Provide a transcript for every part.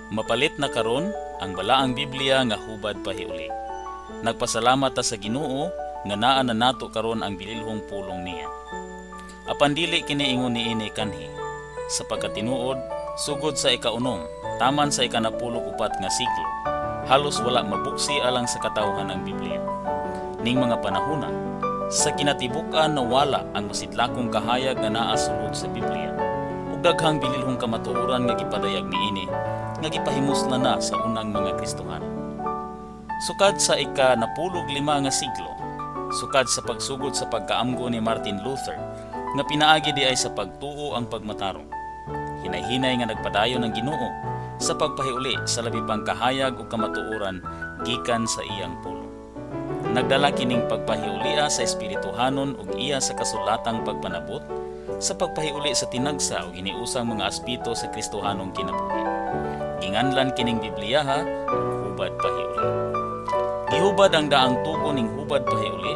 Mapalit na karon ang Balaang Biblia nga Hubad Pahiuli. Nagpasalamat ta sa Ginoo nga naa na nato karon ang bililhong pulong niya. Apan dili kini ingon niini kanhi. Sa pagkatinuod, sugod sa ikaunom, taman sa ikanapulog upat nga siglo, halos wala mabuksi alang sa katawhan ang Biblia. Ning mga panahona, sa kinatibuk-an nawala ang masidlakong kahayag nga naa sulod sa Biblia ug daghang bililhong kamatuoran nga gipadayag niini nga gipahimuslan na sa unang mga Kristohanon. Sukad sa ika-napulog lima nga siglo, sukad sa pagsugod sa pagkaamgo ni Martin Luther nga pinaagi diay sa pagtuo ang pagmatarong, hinay-hinay nga nagpadayon ang Ginoo sa pagpahiuli sa labi pang kahayag ug kamatuoran gikan sa iyang pulong. Nagdala kining pagpahiulia sa espirituhanon ug iya sa kasulatang pagpanabot sa pagpahiuli sa tinagsa ug hiniusang mga aspeto sa Kristohanong kinabuhi. Ginganlan kining Bibliyaha og Hubad Pahiuli. Gihubad ang daang tugon ning Hubad Pahiuli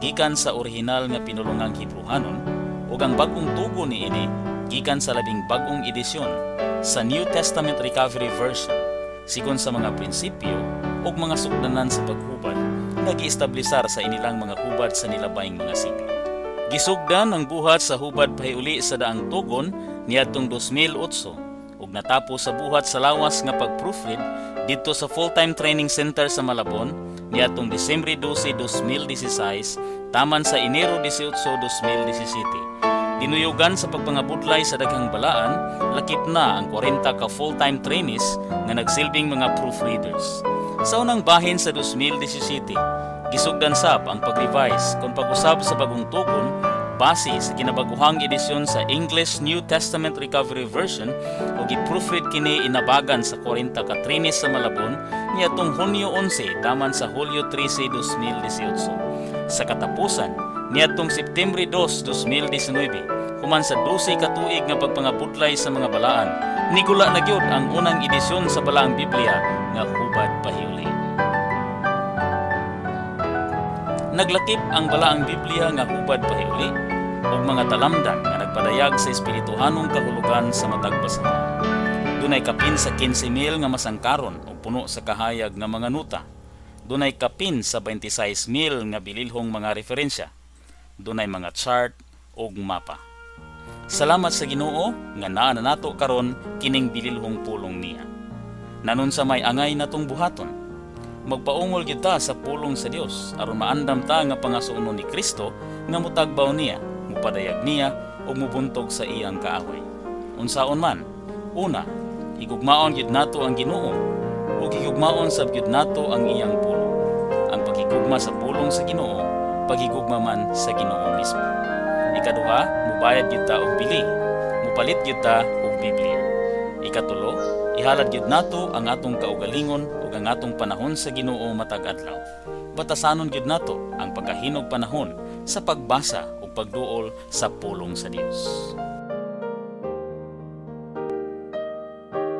gikan sa orihinal nga pinulungang Hebruhanon ug ang bag-ong tugon niini gikan sa labing bag-ong edisyon sa New Testament Recovery Version sigon sa mga prinsipyo ug mga sukdanan sa paghubad nga giestablisar sa inilang mga hubad sa nilabayng mga siglo. Gisugdan ang buhat sa Hubad Pahiuli sa daang tugon niadtong 2008 ug natapos sa buhat sa lawas nga pag-proofread didto sa Full-Time Training Center sa Malabon niadtong Disyembre 12, 2016 taman sa Enero 18, 2017. Dinuyugan sa pagpangabudlay sa daghang balaan, lakip na ang 40 ka full-time trainees nga nagsilbing mga proofreaders. Sa unang bahin sa 2017, gisugdan sab ang pag-revise kon pag-usab sa bagong tugon base sa kinabaguhang edisyon sa English New Testament Recovery Version ug gi-proofread kini inabagan sa 40 ka trainees sa Malabon niadtong Hunyo 11 taman sa Hulyo 13, 2018. Sa katapusan, niadtong Septembre 2, 2019, human sa 12 ka tuig nga pagpangabudlay sa mga balaan, nigula na gyud ang unang edisyon sa Balaang Biblia nga Hubad Pahiuli. Naglakip ang Balaang Biblia nga Hubad Pahiuli ug mga talamdan nga nagpadayag sa espirituhanong kahulugan sa matag basahon. Dunay kapin sa 15,000 nga masangkaron ug puno sa kahayag nga mga nota. Dunay kapin sa 26,000 nga bililhong mga referensya. Dunay mga chart ug mapa. Salamat sa Ginoo nga naa na nato karon kining bililhong pulong niya. Nanunsa may angay natong buhaton? Magpaungol gyud ta sa pulong sa Dios aron maandam ta nga pangasuonon ni Kristo nga mutagbaw niya, mupadayag niya ug mubuntog sa iyang kaaway. Unsaon man, una, higugmaon gyud nato ang Ginoo ug higugmaon sab gyud nato ang iyang pulong. Ang paghigugma sa pulong sa Ginoo, paghigugma man sa Ginoo mismo. Ikaduha, mubayad gyud ta og bili, mupalit gyud ta og Biblia. Ikatulo, ihalad gyud nato ang atong kaugalingon ug ang atong panahon sa Ginoo matag adlaw. Batasanon gyud nato ang pagkahinog panahon sa pagbasa ug pagduol sa pulong sa Dios.